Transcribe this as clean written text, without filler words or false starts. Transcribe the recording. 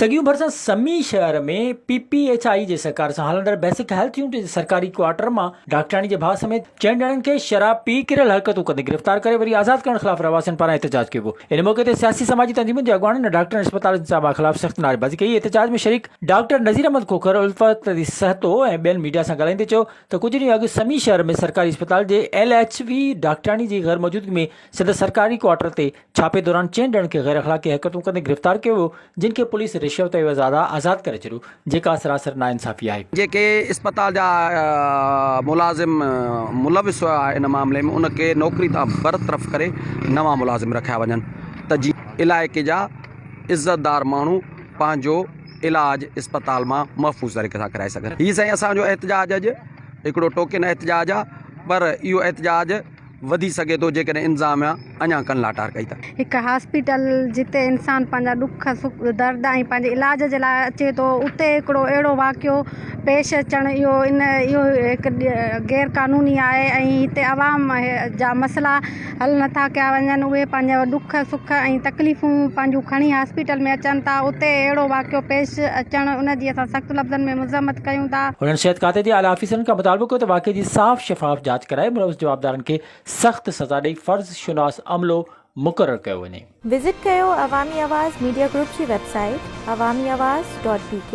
سڳيون ڀرسان سمي شهر ۾ پي پي ايڇ I جي سهڪار سان هلندڙ بيسڪ هيلٿ يونٽ جي سرڪاري ڪوارٽر مان ڊاڪٽرياڻي جي ڀاء سميت چئن ڄڻن کي شراب پي ڪريل حرڪتون ڪندي گرفتار ڪري وري آزاد ڪرڻ خلاف رهواسين پاران احتجاج ڪيو ويو. ان موقعي تي سياسي سماجي تنظيمن جي اڳواڻن ۽ ڊاڪٽرن اسپتال انتظاميا خلاف سخت نعريبازي ڪئي. احتجاج ۾ شريڪ ڊاڪٽر نذير احمد کوکر، الفت علي سهتو ۽ ٻين ميڊيا سان ڳالهائيندي چيو ته ڪجهه ڏينهن اڳ سمي شهر ۾ سرڪاري اسپتال جي ايل ايڇ وي ڊاڪٽرياڻي جي غيرموجودگي ۾ سندس سرڪاري ڪوارٽر تي ڇاپي دوران چئن ڄڻن کي غير اخلاقي حرڪتون ڪندي گرفتار ڪيو ويو، جن کي پوليس رشوت عيوض آزاد ڪري ڇڏيو، جيڪا سراسر ناانصافي آهي. جيڪي اسپتال جا ملازم ملوث هيا ان معاملي ۾ ان کي نوڪري تان برطرف ڪري نوان ملازم رکيا وڃن ته جيئن علائقي جا عزتدار ماڻهو پنهنجو علاج اسپتال مان محفوظ طريقي سان ڪرائي سگهن. هي سائين اسان جو احتجاج اڄ هڪڙو ٽوڪن احتجاج آ پر اهو احتجاج وڌي سگهي ٿو جيڪڏهن انتظاميا اڃا ڪن لاٽار ڪئي ته. هڪ هاسپيٽل جتي انسان پنهنجا ڏک سک درد ۽ پنهنجي علاج جي لاء اچي ٿو اتي هڪڙو اهڙو واقعو پيش اچڻ اهو ان اهو هڪ غير قانوني آهي ۽ هتي عوام جا مسئلا حل نٿا ڪيا وڃن اهي پنهنجا ڏک سک ۽ تڪليفون پنهنجون کڻي هاسپيٽل ۾ اچن ٿا اتي اهڙو واقعو پيش اچڻ ان جي اسان سخت لفظن ۾ مذمت ڪيون ٿا. هنن صحت کاتي جي اعليٰ آفيسرن کان مطالبو ڪيو ته واقعي جي صاف شفاف جاچ ڪرائي ملوث جوابدارن کي سخت سزا ڏئي فرض شناس عملو مقرر ڪيو وڃي. وزٽ ڪيو عوامي آواز ميڊيا گروپ جي website Awami Awaz dot B K.